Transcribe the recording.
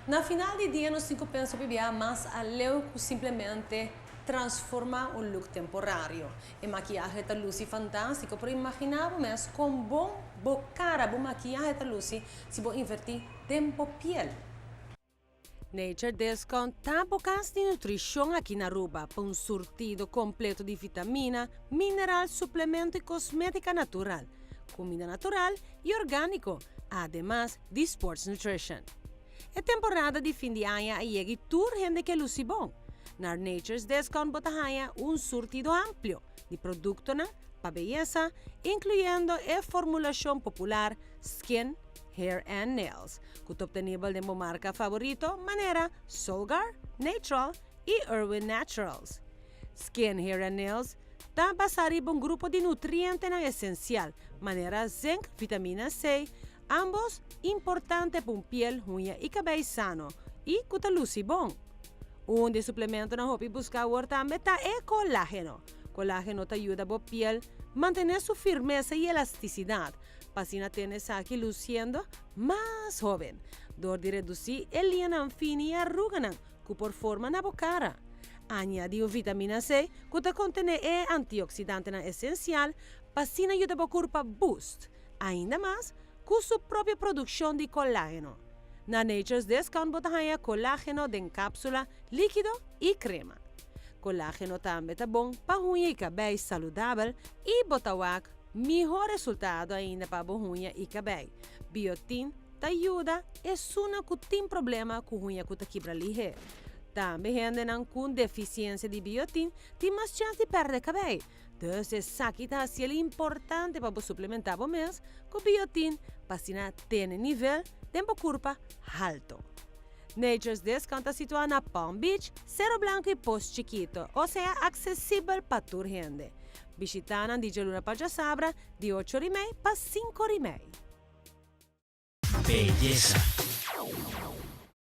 Na final di dia nos tin cu pensa p'e mas aleu cu simplemente transforma un look temporario. E makiyahe ta luci fantastico, pero imagina bo mes con bon bo cara, bo makiyahe ta luci si bo inverti den bo piel. Nature Discount ta bo cas di nutricion aki na Aruba pa un surtido completo di vitamina, mineral, suplemento y cosmetica natural, cuminda natural y organico, ademas di sports nutrition. E temporada di fin di aña a yega y tur hende kier luci bon. Na Nature's Discount bo ta haya un surtido amplio di productonan pa beyesa, incluyendo e formulacion popular Skin, Hair and Nails, cu ta obtenibel den marca favorito manera Solgar, Natural y Irwin Naturals. Skin, Hair and Nails ta basa riba un grupo di nutriente esencial, manera zinc, vitamina C, ambos importante pa un piel, uña y cabey sano, y cu ta luci bon. Un di suplementonan hopi busca tambe ta e colageno. Colageno ta yuda e piel mantene su firmesa y elasticidad, pa asina tene esaki luciendo mas hoben, door di reduci e liñanan fini y aruganan cu por forma na cara. Añadi vitamina C, cu ta contene e antioxidante esencial, pa asina yuda e curpa boost, ainda mas cu su propio produccion di colageno. Na Nature's Discount bo ta haya colageno den capsula, likido y crema. Colageno tambe ta bon pa uña y cabey saludabel y bo ta wak miho resultado ainda pa uña y cabey. Biotin ta yuda esunnan cu tin problema cu uña cu ta kibra lihe. Tambe hendenan cu deficiencia di biotin tin mas chance di perde cabey. Dus esaki ta importante pa suplementa bo mes cu biotin pa asina tene nivel di curpa halto. Nature's Discount ta situa na Palm Beach, Cero Blanco y Pos Chiquito, o sea, accesibel pa tur hende. Bishita nan di dialuna pa diasabra, di 8 y mei pa 5 y mei. Beyesa.